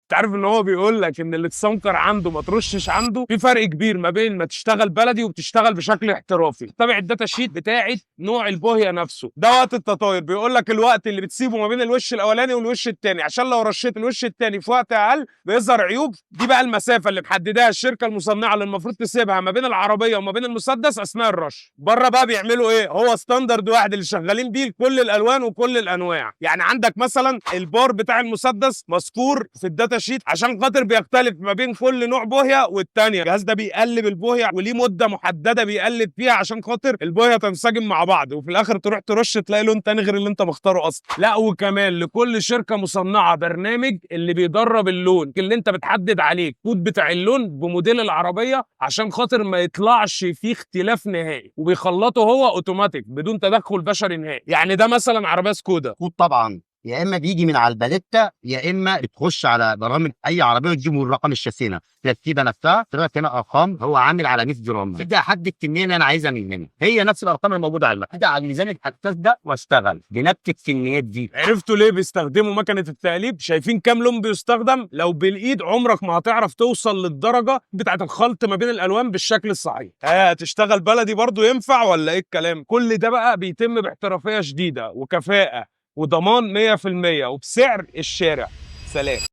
انت عارف ان هو بيقول لك ان اللي تسمكر عنده ما ترشش عنده؟ في فرق كبير ما بين ما تشتغل بلدي وبتشتغل بشكل احترافي. تابع ال data sheet بتاعه نوع البوهيه نفسه. ده وقت التطاير، بيقول لك الوقت اللي بتسيبه ما بين الوش الاولاني والوش الثاني، عشان لو رشيت الوش الثاني في وقت اقل بيظهر عيوب. دي بقى المسافة اللي محددها الشركة المصنعة اللي المفروض تسيبها ما بين العربية وما بين المسدس اثناء الرش. بره بقى بيعملوا ايه؟ هو standard واحد اللي شغالين بيه كل الالوان وكل الانواع. يعني عندك مثلا البار بتاع المسدس مذكور في ال data sheet عشان خاطر بيختلف ما بين كل نوع بوهيه والتانية. الجهاز ده بيقلب البوهيه وليه مده محددة بيقلب فيها عشان خاطر البوهيه تنسجم مع بعض، وفي الاخر تروح ترش تلاقي لون تاني غير اللي انت مختاره اصلا. لا وكمان لكل شركة مصنعه برنامج اللي بيدرب اللون اللي انت بتحدد عليه الكود بتاع اللون بموديل العربية عشان خاطر ما يطلعش فيه اختلاف نهائي، وبيخلطه هو اوتوماتيك بدون تدخل بشري نهائي. يعني ده مثلا عربية سكودا، كود طبعا يا اما بيجي من على الباليتا، يا اما بتخش على برامج اي عربية وتجيبوا الرقم الشاسينه الترتيبه نفسها. طلعت هنا ارقام، هو عامل على 100 جرام. ابدا احدد الكمية اللي انا عايزها من هنا، هي نفس الارقام الموجودة على المكنه. ابدا على الميزان الحساس ده واشتغل بنفس الكميات دي. عرفتوا ليه بيستخدموا مكنه التقليب؟ شايفين كام لون بيستخدم؟ لو بالايد عمرك ما هتعرف توصل للدرجة بتاعه الخلط ما بين الالوان بالشكل الصحيح. تشتغل بلدي برضو ينفع ولا ايه الكلام؟ كل ده بقى بيتم باحترافيه شديدة وكفاءة وضمان 100% وبسعر الشارع. سلام.